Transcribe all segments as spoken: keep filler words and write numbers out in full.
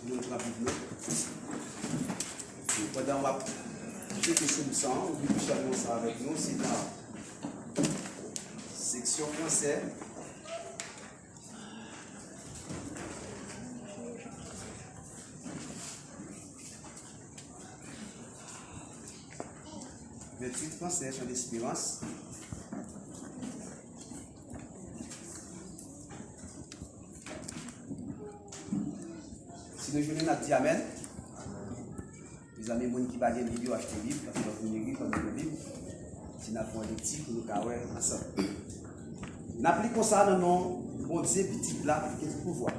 Moun pran Bib nou. Pandan w ap cheke Sòm san, ouvri Bib nou ansanm avèk nou, se nan seksyon fransè. Venntuit fransè, Chant d'Espérance. Si nou jwenn, n ap di amèn. Mezanmi, moun ki pa gen Bib yo, achte Bib, paske w ap vin li, fò nou gen Bib. Si n ap fè yon lekti pou nou ka wè ansanm. N ap li konsa nan non Bondye Pitit la ki gen tout pouvwa.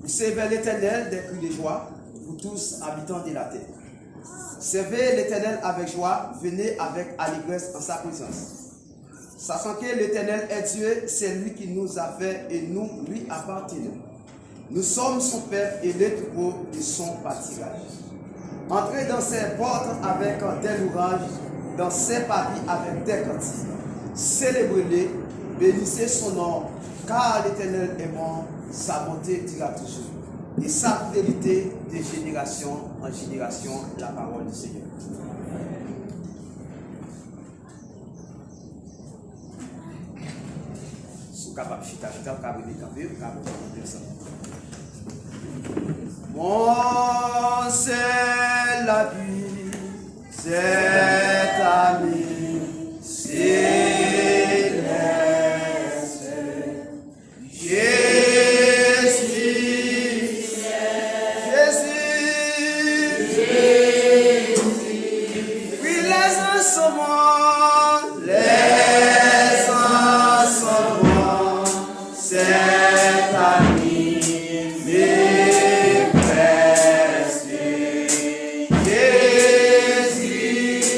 Poussez vers l'Éternel des cris de joie, vous tous habitants de la terre. Servez l'Éternel avec joie, venez avec allégresse en sa présence. Sachant que l'Éternel est Dieu, c'est lui qui nous a fait et nous lui appartenons. Nous sommes son peuple et le troupeau de son pâturage. Entrez dans ses portes avec des louanges, dans ses parvis avec des cantiques. Célébrez-le, bénissez son nom, car l'Éternel est bon, sa bonté dure à toujours, et sa fidélité de génération en génération. La parole du Seigneur. Si w kapab chita, chita, w ka rete kanpe, w ka rete kanpe ansanm. Mon seul abri, c'est ta main céleste. Jésus, Jésus, Jésus. Oui, les anges sont bons, les anges sont bons, c'est ta main céleste. Jésus,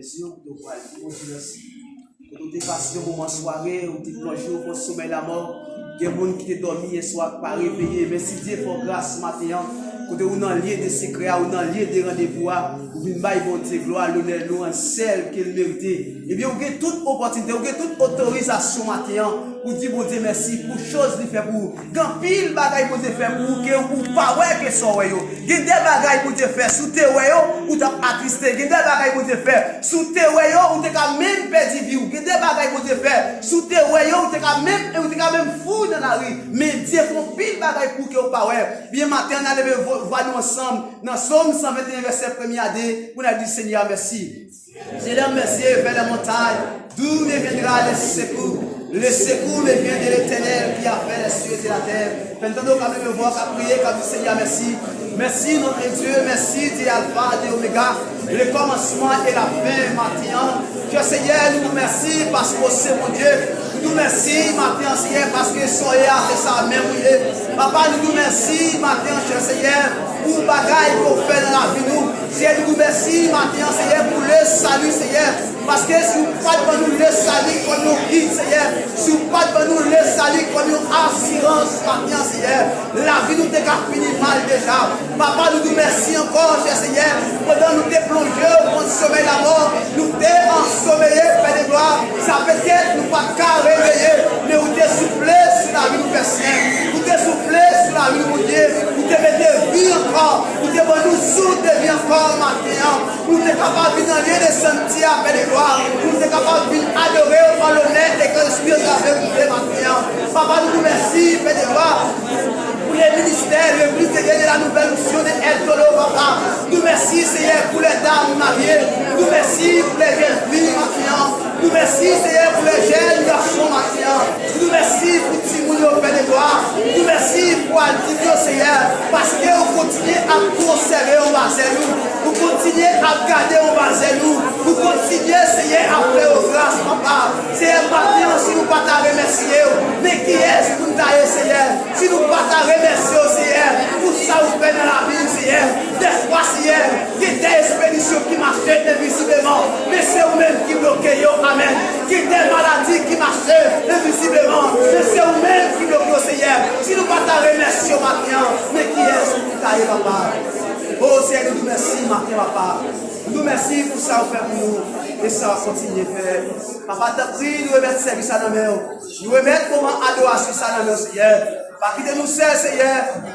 Jezi, kote w pral di Bondye mèsi. Kote w te pase yon moman sware, ou te plonje w nan somèy lanmò. Gen moun ki te dòmi yè swa k pa reveye. Men si Dye fè w gras maten an, kote ou nan lye de sekrè a, ou nan lye de randevou a, ou vin bay Bondye glwa, lonè, lwanj sèl ke l merite. Ebyen, ou gen tout opòtinite, ou gen tout otorizasyon maten an pou di Bondye mèsi pou choz li fè pou ou. Gen anpil bagay Bondye fè pou ou ke ou pa wè ke sa w wè yo. Gen de bagay Bondye fè, si w te wè yo, ou t ap atriste. Gen de bagay Bondye fè, si w te wè yo, ou te ka menm pèdi vi w. Gen de bagay Bondye fè, si w te wè yo, ou te ka menm, ou te ka menm fou nan lari. Men Dye fè anpil bagay pou ou ke ou pa wè. Byen, maten an, n a leve vo- vwa nou ansanm nan Sòm san venteyen, vèsè premye a de, pou n a di Senyè a mèsi. Senyè, mèsi, vers les montagnes, d'où me viendra le secours? Le secours me vient de l'Éternel qui a fait les cieux et la terre. Fè n tande w ka leve vwa w ka priye, ka di Senyè mèsi. Mèsi, notre Dieu, mèsi, Dieu Alpha, Dieu Oméga, le commencement et la fin, maten an. Chè Senyè, nou di w mèsi paske w se Bondye. Nou di w mèsi maten an, Senyè, paske sa w ye a, se sa menm ou ye. Papa, nou di w mèsi maten an, chè Senyè, pou bagay ke w fè nan lavi nou. Senyè, nou di w mèsi maten an, Senyè, pou le sali, Senyè. Paske si w pa t ban nou le sali kòm yon gid, Senyè, si w pa t ban nou le sali kòm yon asirans maten an, Senyè, lavi nou te ka fini mal deja. Papa, nou di w mèsi ankò, chè Senyè, pandan nou te plonje nan somèy lanmò, nou te ansomeye, Pè de glwa, sa petèt nou pa t ka reveye, men ou te soufle sou lavi nou, Pè Sen, ou te soufle sou lavi nou, Bondye, ou te mete vi ankò, ou te ban nou souf de vi ankò maten an. Pou nou te kapab vin nan lye de santye a, Pè de glwa, pou nou te kapab vin adore w an lonè e an lespri e an verite maten an. Papa, nou di w mèsi, Pè de glwa, pou le ministè, legliz de Dye de la nouvelle onction de El Toro, papa. Nou di w mèsi, Senyè, pou les dames mariées. Nou di w mèsi pou les jeunes filles maten an. Nou di w mèsi, Senyè, pou les jeunes garçons maten an. Nou di w mèsi pou timoun yo, Pè de glwa. Nou di w mèsi pou adilt yo, Senyè, paske ou kontinye ap konsève anba zèl ou. Ou kontinye ap gade anba zèl ou. Ou kontinye, Senyè, ap fè yo gras, papa. Senyè, maten an, si nou pa ta remèsye w, men kiyès pou n ta ye, Senyè? Si nou pa ta remèsye w, Senyè, pou sa ou fè nan lavi n, Senyè. Dèfwa, Senyè, gen de espedisyon ki mache envizibleman, men se ou menm ki bloke yo. Amèn. Gen de maladi ki mache envizibleman, men se ou menm ki bloke yo, Senyè. Si nou pa ta remèsye w maten an, men kiyès nou ta ye, papa? O Senyè, nou di w mèsi maten, papa. Nou di w mèsi pou sa ou fè pou nou e sa w ap kontinye fè. Papa, tanpri, nou remèt sèvis la nan men w. Nou remèt moman adorasyon sa nan men w, Senyè. Pa kite nou sèl, Senyè.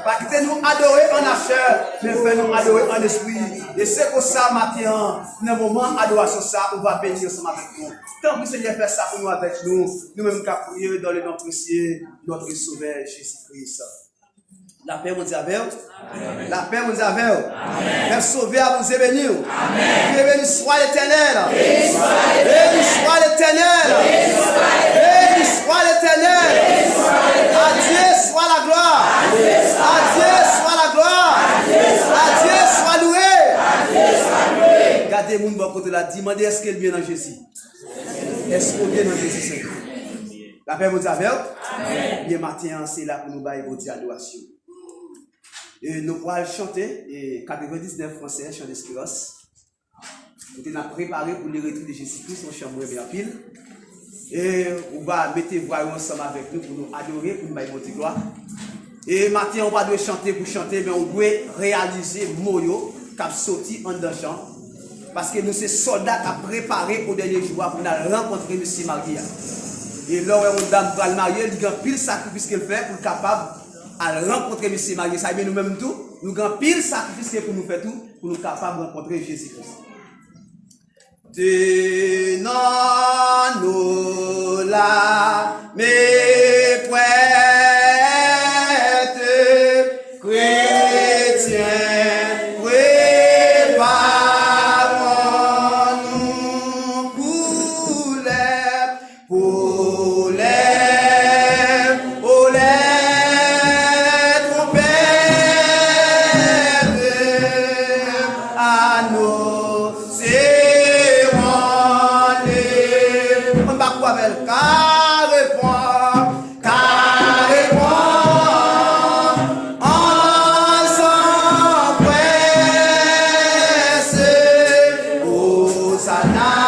Pa kite nou adore an achè, men fè nou adore an lespri. E se konsa, maten an, nan moman adorasyon sa, ou va beni ansanm avèk nou. Tanpri, Senyè, fè sa pou nou avèk nou. Nou menm k ap priye dans le nom précieux, notre Sauveur Jésus-Christ. Lapè Bondye avè w. Lapè Bondye avè w. Pèp Sovè a, Bondye beni w. Ke beni swa Letènèl. Beni swa Letènèl. Beni swa Letènèl. A Dye swa laglwa. A Dye swa laglwa. A Dye swa louwe. Gade moun bò kote w la, di, mande, èske l byen nan Jezi? Èske w byen nan Jezi, Senyè? Lapè Bondye avè w. Byen, maten an, se la pou nou bay Bondye adorasyon. E nou pral chante, e, katrevendiznèf fransè, Chant d'Espérance. Kote n ap prepare pou le retour de Jésus-Christ, yon chan mwen renmen anpil. E ou va mete vwa yo ansanm avèk nou pou nou adore, pou nou bay Bondye glwa. E maten an, ou pa dwe chante pou chante, men ou dwe reyalize mo yo k ap soti anndan chan. Paske nou se sòlda k ap prepare o dènye jou a pou n al rankontre mesye marye a. E lè w wè yon dam pral marye, li gen anpil sakrifis ke l fè pou l kapab al rankontre mesye marye sa. Ebyen, nou menm tou, nou gen anpil sakrifis ke pou nou fè tou, pou nou kapab rankontre Jezi Kris. Tenons-nous là, mes prêtres chrétiens, préparons-nous pour les Pour les, pour les trompettes annoncèrent. Ann ba kou avè l. Ka reponn, ka reponn, an san prèse, Osana.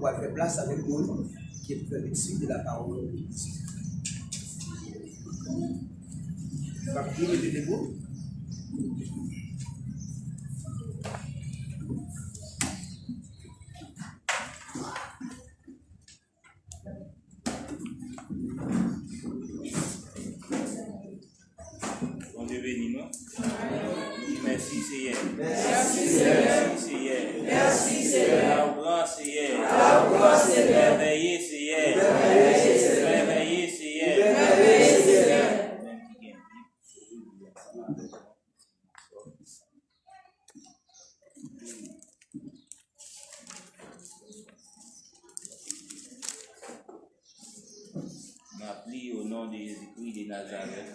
Pou al fè plas avèk moun ki ap fè lekti de la pawòl de Dye. N ap priye, mete debou. Bondye beni nou. Di mèsi, Seyè. Mèsi, Seyè. Mèsi, Seyè. Mèsi, Seyè. Ou gran, Seyè. Ou gran, Seyè. Mèvèye, Seyè. Mèvèye, Seyè. Mèvèye, Seyè. Mèvèye, Seyè. Menm ki gen Bib, ouvri Bib ansanm avèk mwen. M ap li o non de Jezikri de Nazarèt.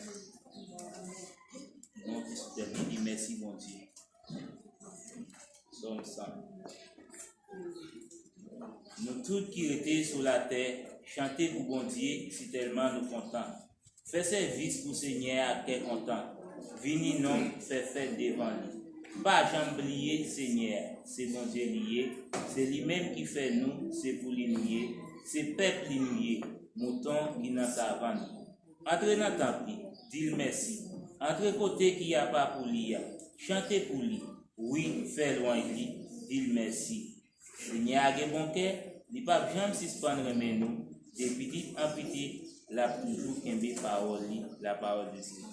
Non ki sou tè, li di mèsi, Bondye. Sòm san. Nou tout ki rete sou latè, chante pou Bondye, sitèlman nou kontan. Fè sèvis pou Senyè a ak kè kontan. Vini non, fè fèt devan li. Pa janm bliye Senyè a, se Bondye li ye, se li menm ki fè nou, se pou li nou ye, se pèp li nou ye, mouton ki nan savann. Antre nan tanp li, di l mèsi. Antre kote ki apa pou li a, chante pou li. Wi, fè lwanj li, di l mèsi. Senyè a gen bon kè, li p ap janm sispann renmen nou. De pitit an pitit, l ap toujou kenbe pawòl li, la parole de Dieu.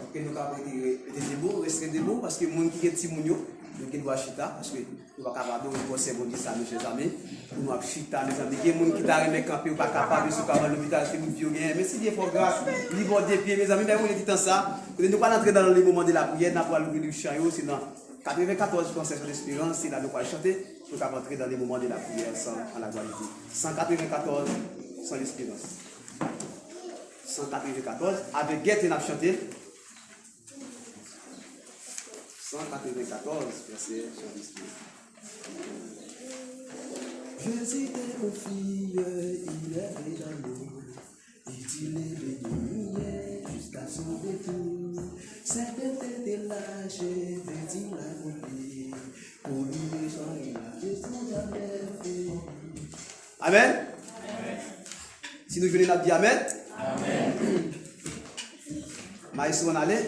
Ok, nou ka mete, mete debou, rete debou, paske moun ki gen timoun yo, yo gen dwa chita, paske nou pa kapab adore gwosè Bondye sa, mezanmi. Pou nou ap chita, mezanmi. Gen moun ki ta renmen kanpe, yo pa kapab, yo sou kaba lopital, se bout pye yo genyen. Men si Dye fè w gras, li ba w de pye, mezanmi, men ou gen ti tan sa. Kote nou pral antre dans le moment de la prière, n ap pral ouvri liv chan yo, se nan katrevenkatòz Français Son Espérance, se la nou pral chante, nou ka antre dans le moment de la prière ensemble, à la gloire de Dieu. San katrevenkatòz, Son Espérance. San katrevenkatòz, avèk gète n ap chante l. San katrevenkatòz, vèsè swasanndis. Jésus te confie, il est d'amour. Il dit, les bénis jusqu'à son retour. Certains étaient lâchés, mais il a compris. Pour lui, les gens, il a jamais fait. Amen. Si nou jwenn, n ap di amen. Amen. Maestro, ann ale.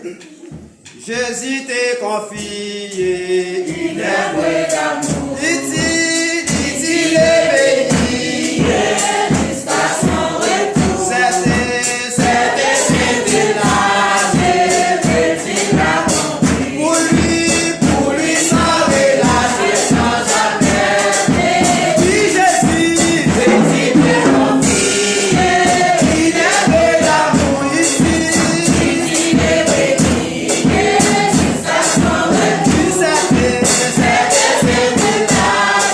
Jésus te confie, il est vrai d'amour. Il dit, il dit, les bénis. Certains, certains étaient là, pour lui, pour lui, sans relâche, sans jamais. Oui, Jésus, Jésus te confie, il est de l'amour ici. Oui, certains, certains étaient là.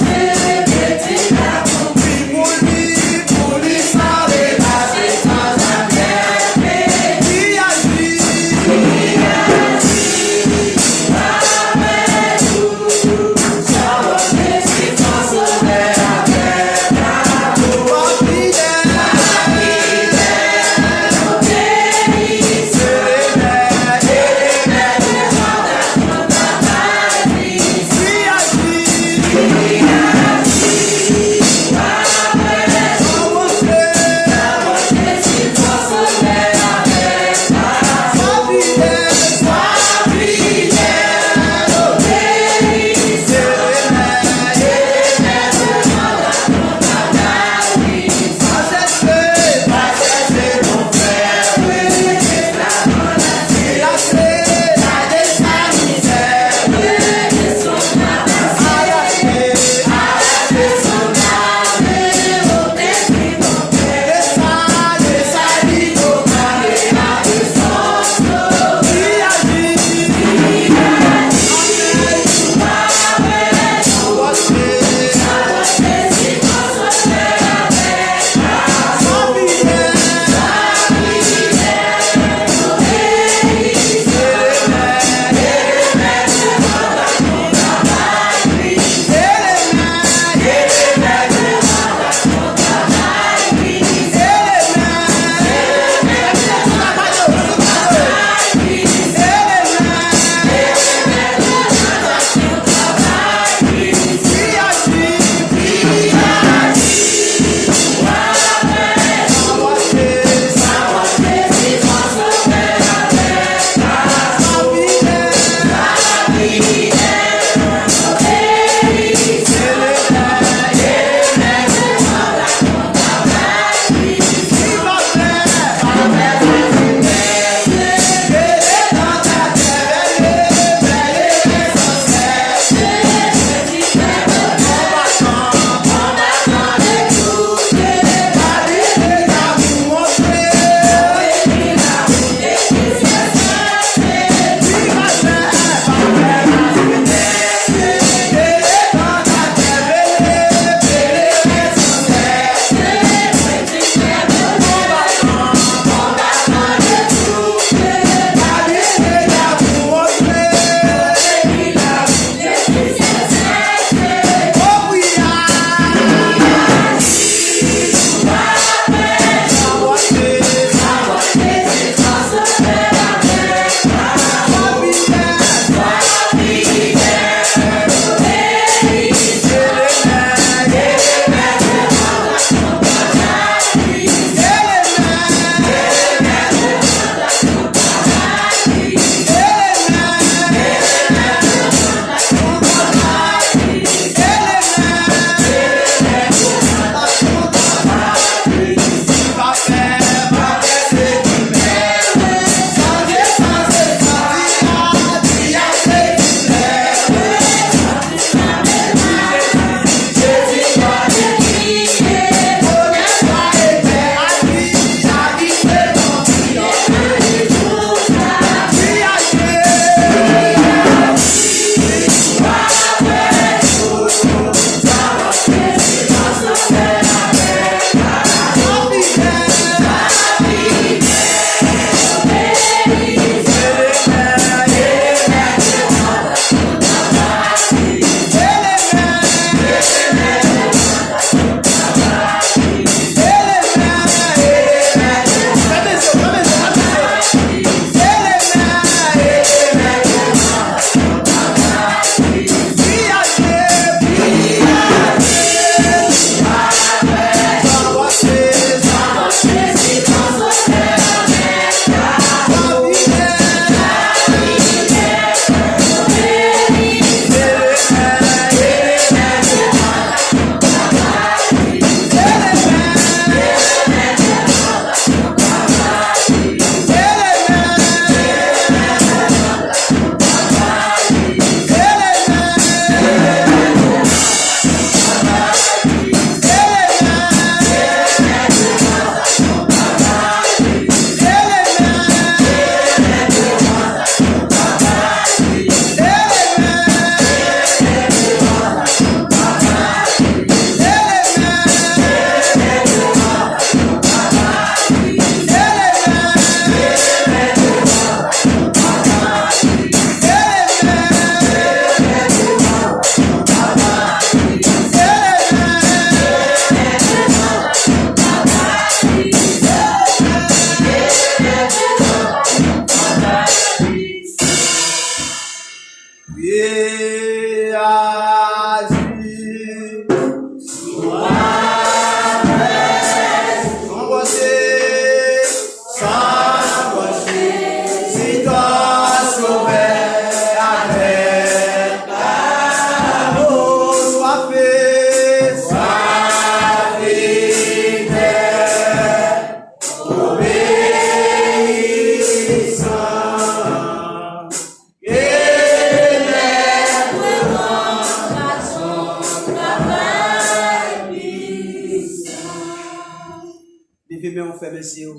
Leve men w, fèmen zye w.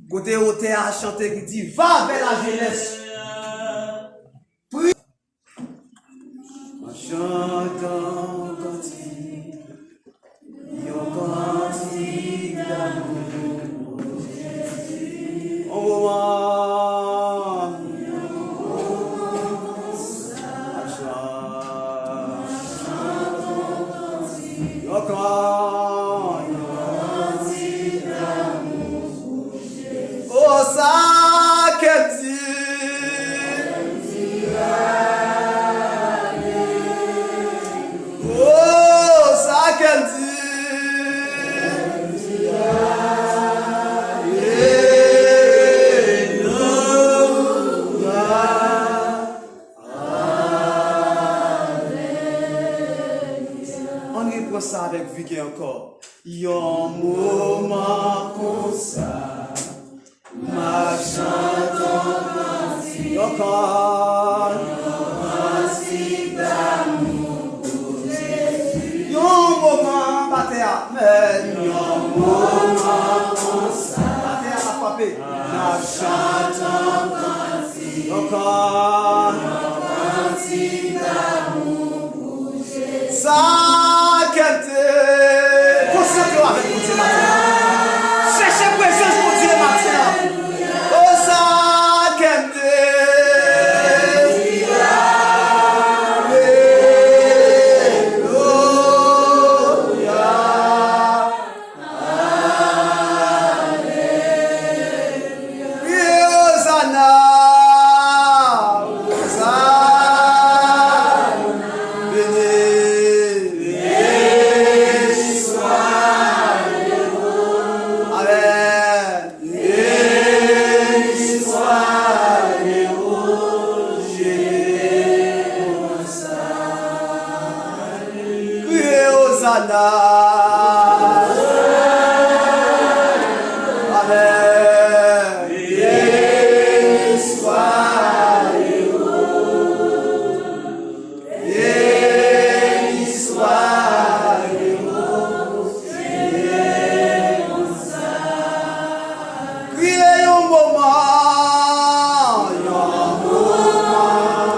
Kote otè a chante ki di, va vers la jeunesse. Pri. An chantan kantik, yon kantik damou. On moman. Yon kan, yon kantik damou. Oh, sa kè m di. Oh, sa kè m di. Ann repran sa avèk vigè ankò. Yon moman konsa, m ap chante yon kantik, yon kantik damou pou Jezi. Yon moman, batè a, men yon moman konsa, batè a ap frape. M ap chante yon kantik, yon kantik damou. Sa kè m te. Konsantre w avèk Bondye maten an. Chèche prezans Bondye maten an. Oh, sa kè m te. Alelouya. Kriye Ozana, Ozana, beni, beni swa le haut. Amèn. Beni swa le haut, Jezi. Kriye Ozana. Amèn. Beni swa le haut. Beni swa le haut. Kriye yon moman, yon moman.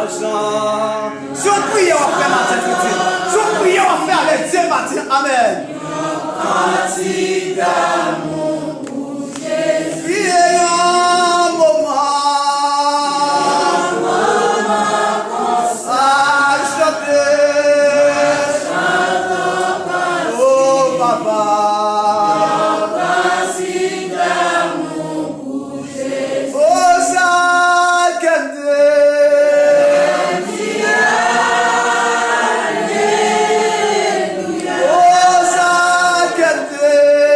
Ajan. Se yon priyè w ap fè maten, pitit. Se yon priyè w ap fè avèk Dye maten. Amèn. Yon kantik damou pou Jezi. Kriye yon moman. Yon moman konsa. Al chante. Chante yon kantik. Oh, papa. Yon kantik damou. Oh, sa kè m te. Oh, sa kè m te.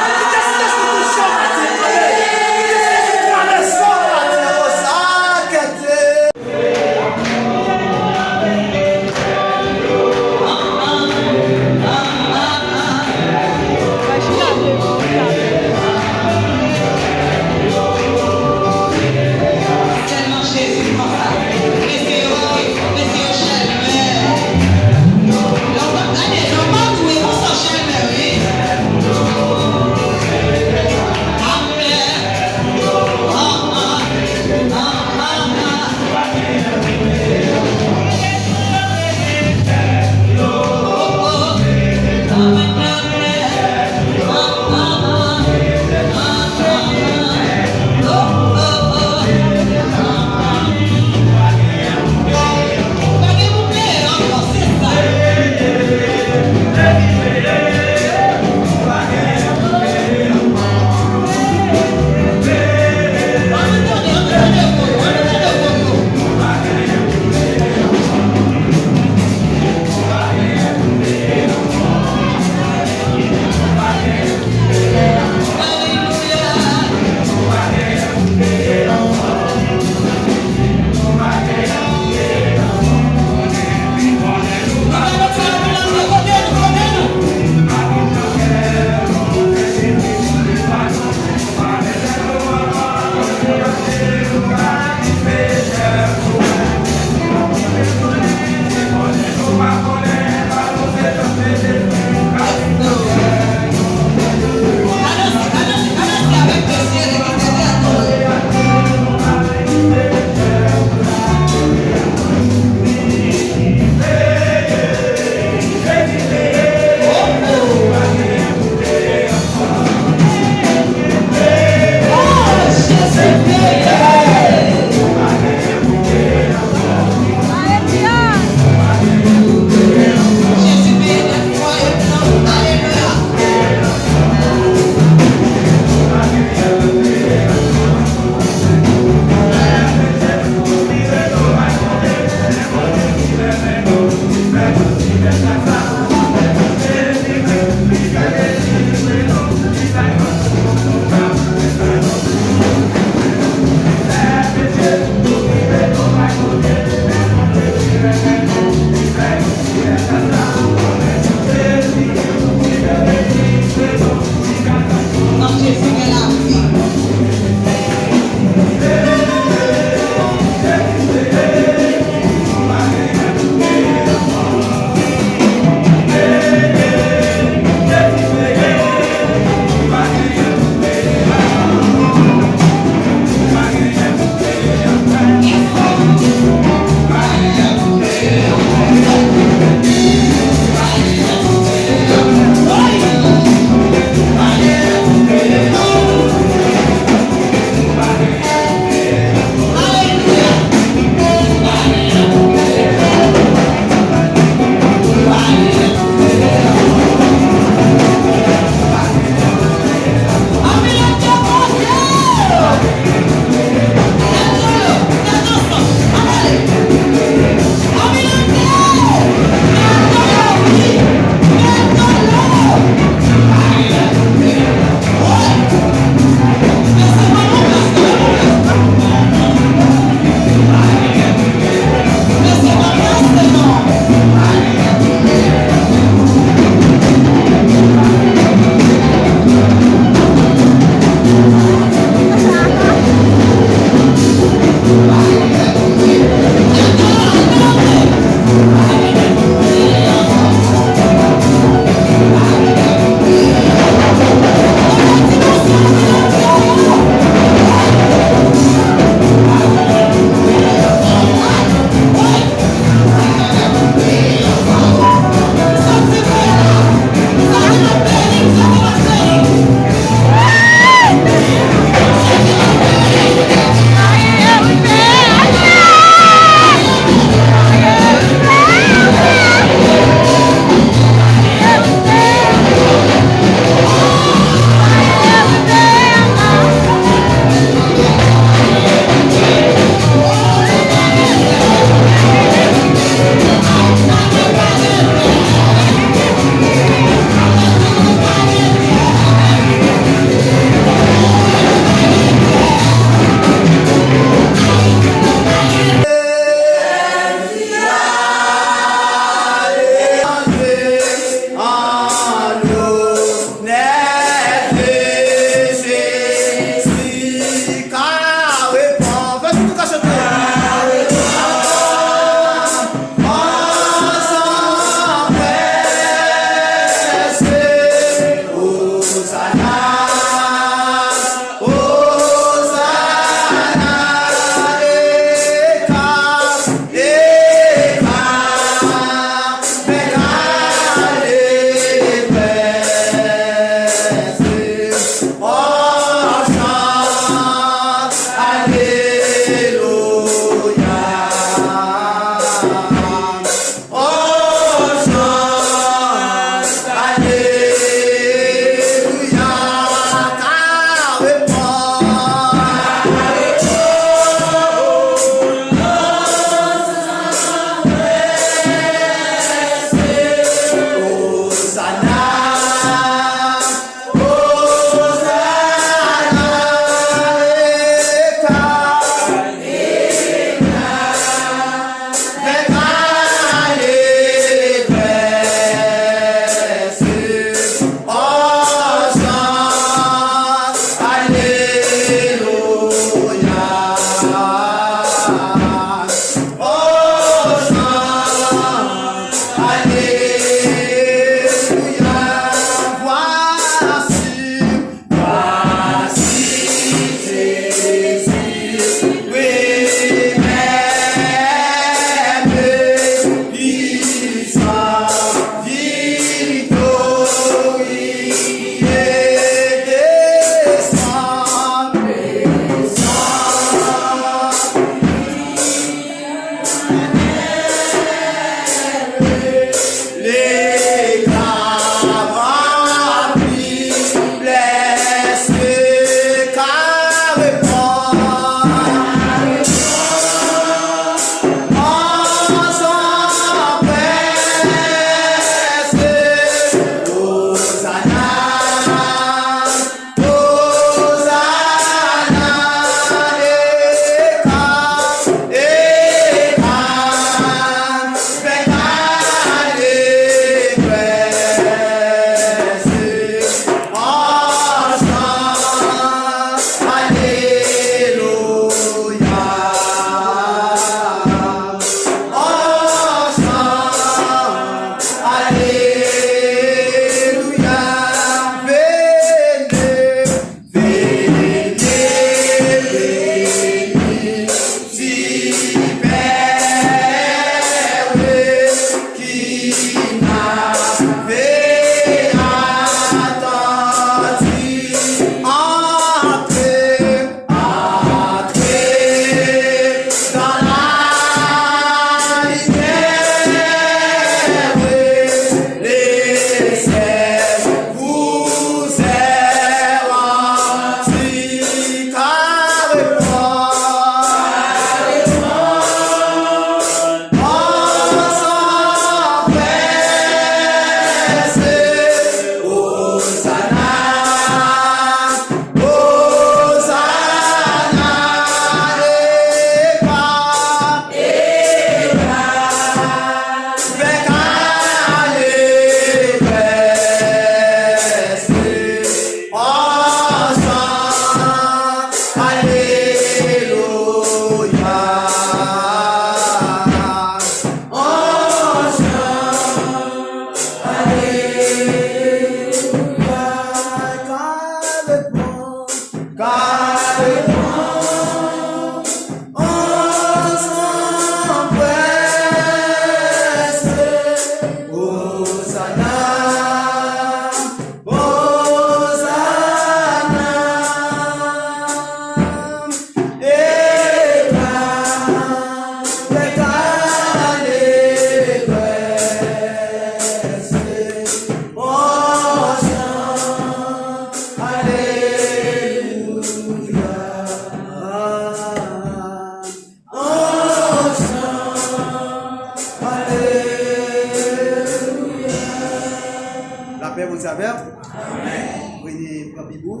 Pè Bondye avè w. Vini pran Bib ou.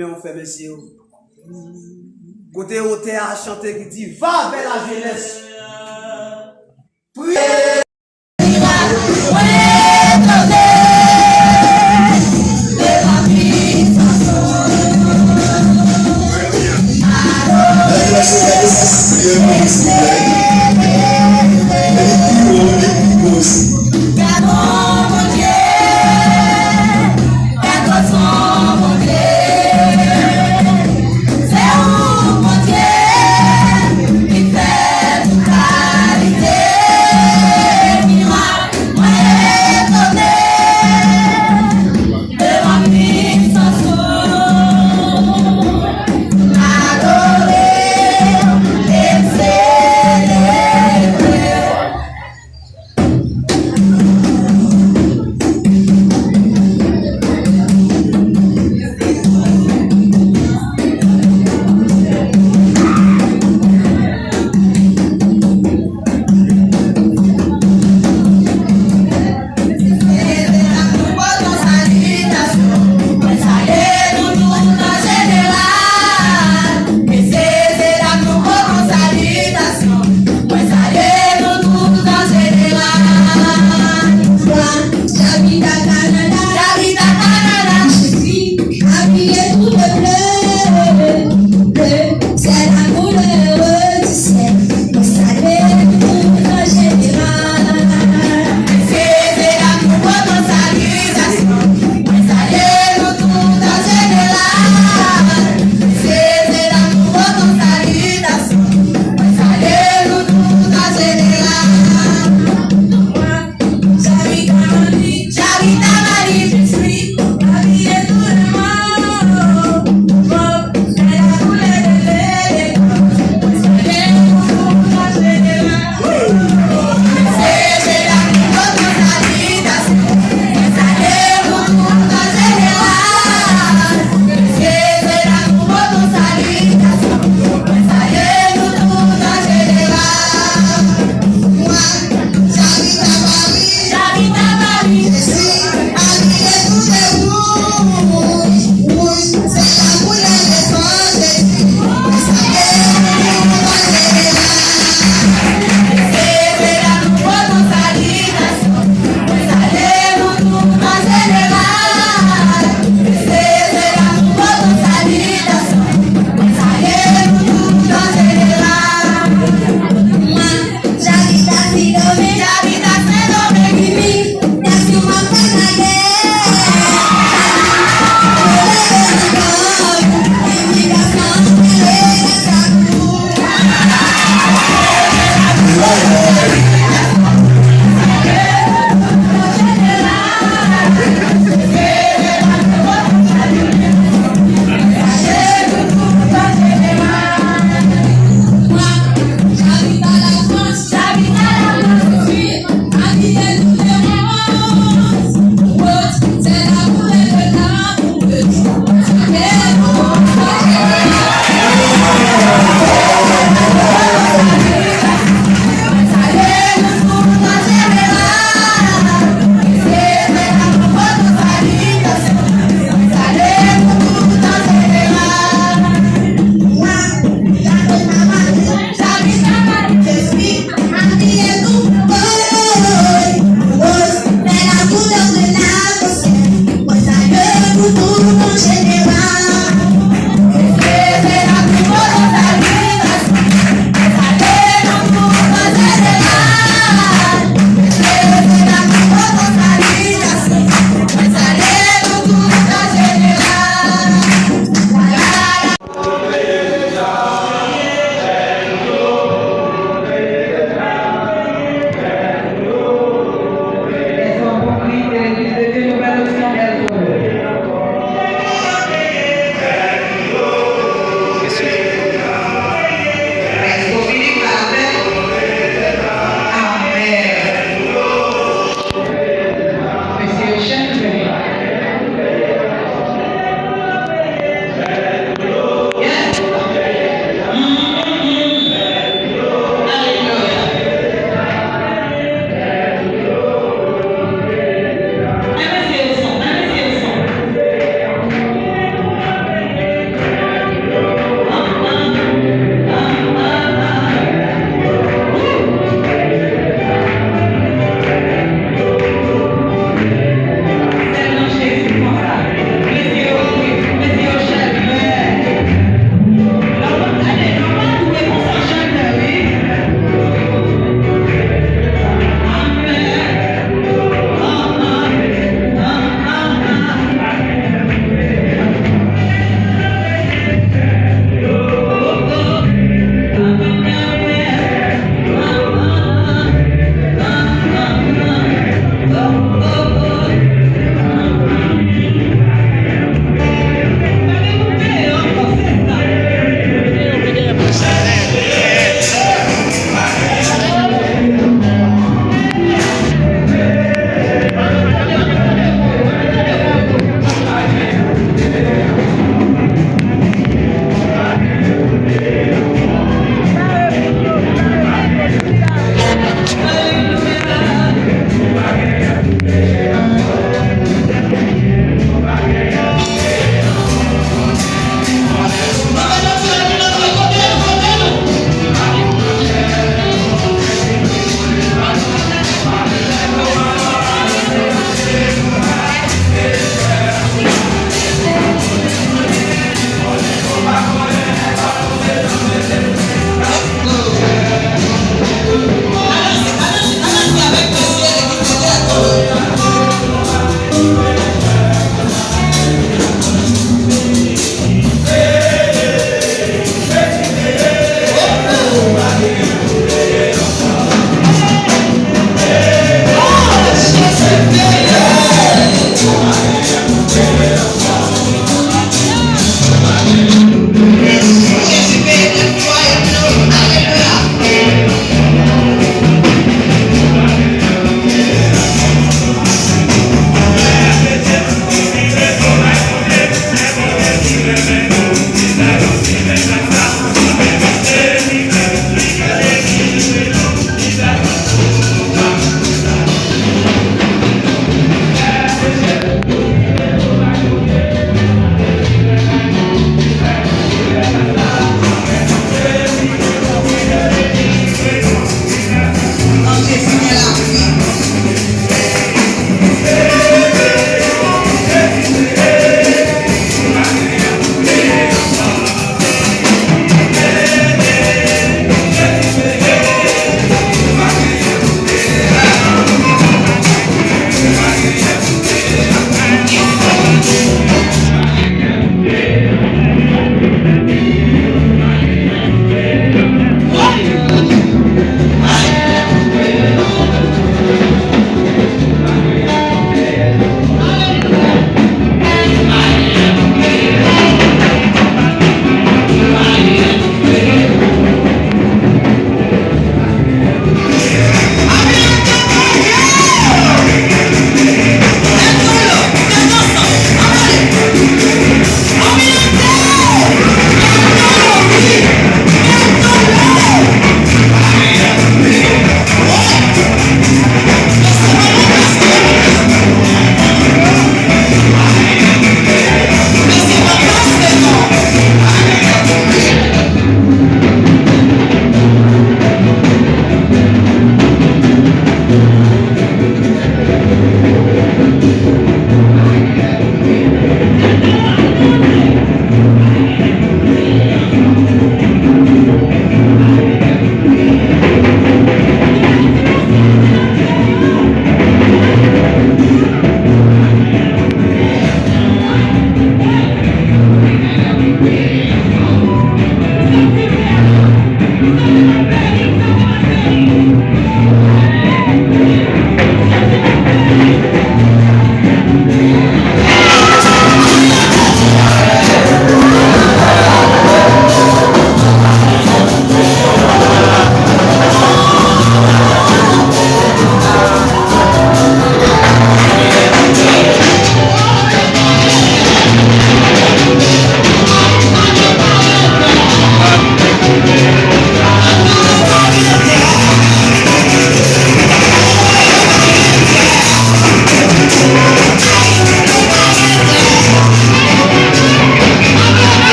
Men w fè mesye yo. Kote otè a chante ki di, va vers la jeunesse. Priye